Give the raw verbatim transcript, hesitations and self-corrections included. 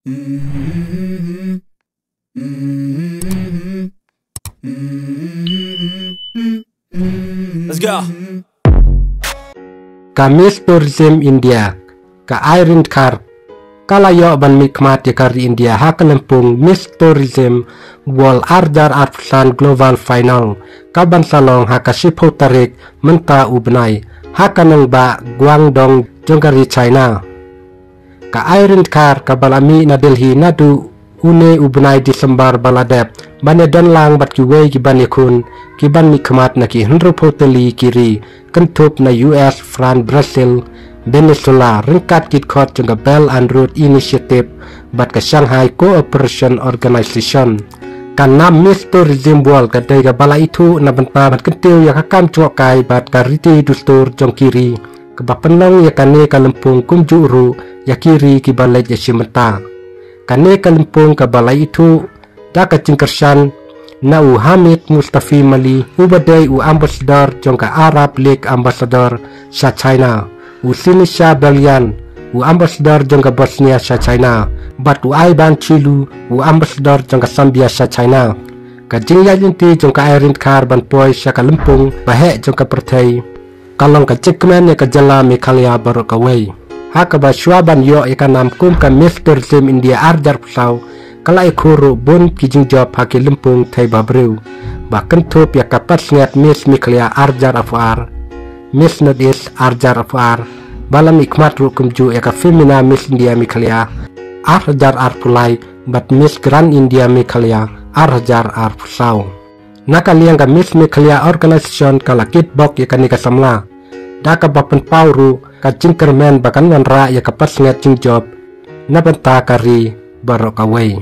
Let's go. Ka Miss Tourism India, ka Irene Khar, ka la ïoh ban mihkhmat ïa ka ri India ha ka lympung Miss Tourism World ar hajar arphew san Global Final, ka ban sa long ha ka shiphew tarik mynta u bnai, ha ka nongbah Guangdong jong ka ri China. Ka Irene Khar ka ba la mih na Delhi naduh une u bnai December ba la dep, ban ïadon lang bad kiwei ki ban ïakhun ki ban mihkhmat na ki hynriewphew tylli ki ri, kynthup na U S, France, Brazil, Venezuela, ryngkat ki dkhot jong ka Belt and Road Initiative bad ka Shanghai Cooperation Organization. Ka nam Miss Tourism World ka dei ka ba la ithuh na bynta ban kyntiew ïa ka kam jngohkai bad ka riti dustur jong ki ri, ka ba pynlong ïa kane ka lympung kumjuh ruh ïa ki ri ki ba leit ïashim bynta. Kane ka lympung ka ba la ithuh da ka jingkyrshan na u Hamid Mustafi Mali, u ba dei u ambassador jong ka Arab League Ambassador sha China, u Sinisha Belian, u ambassador jong ka Bosnia sha China, bad u Ivan Chilu, u ambassador jong ka Serbia sha China. Ka jingïaid lynti jong ka Irene Khar ban poi sha ka lympung ba heh jong ka pyrthei, ka long ka jingkmen ïa ka jylla Meghalaya baroh kawei. Ha ka ba shuwa ban ïoh ïa ka nam kum ka Miss Tourism India ar hajar arphew saw, ka la ïakhun ruh bun ki jingjop ha ki lympung thei ba briew, ba kynthup ïa ka Pathsngiat Miss Meghalaya ar hajar arphew ar, Miss North East ar hajar arphew ar, ba la mihkhmat ruh kumjuh ïa ka Femina Miss India Meghalaya ar hajar arphew lai bad Miss Grand India Meghalaya ar hajar arphew saw. Na ka liang ka Miss Meghalaya Organization ka la kitbok ïa kane ka samla da ka ba pynpaw ruh ka jingkyrmen ba kan wanrah ïa ka pathsngiat jingjop na bynta ka ri baroh kawei.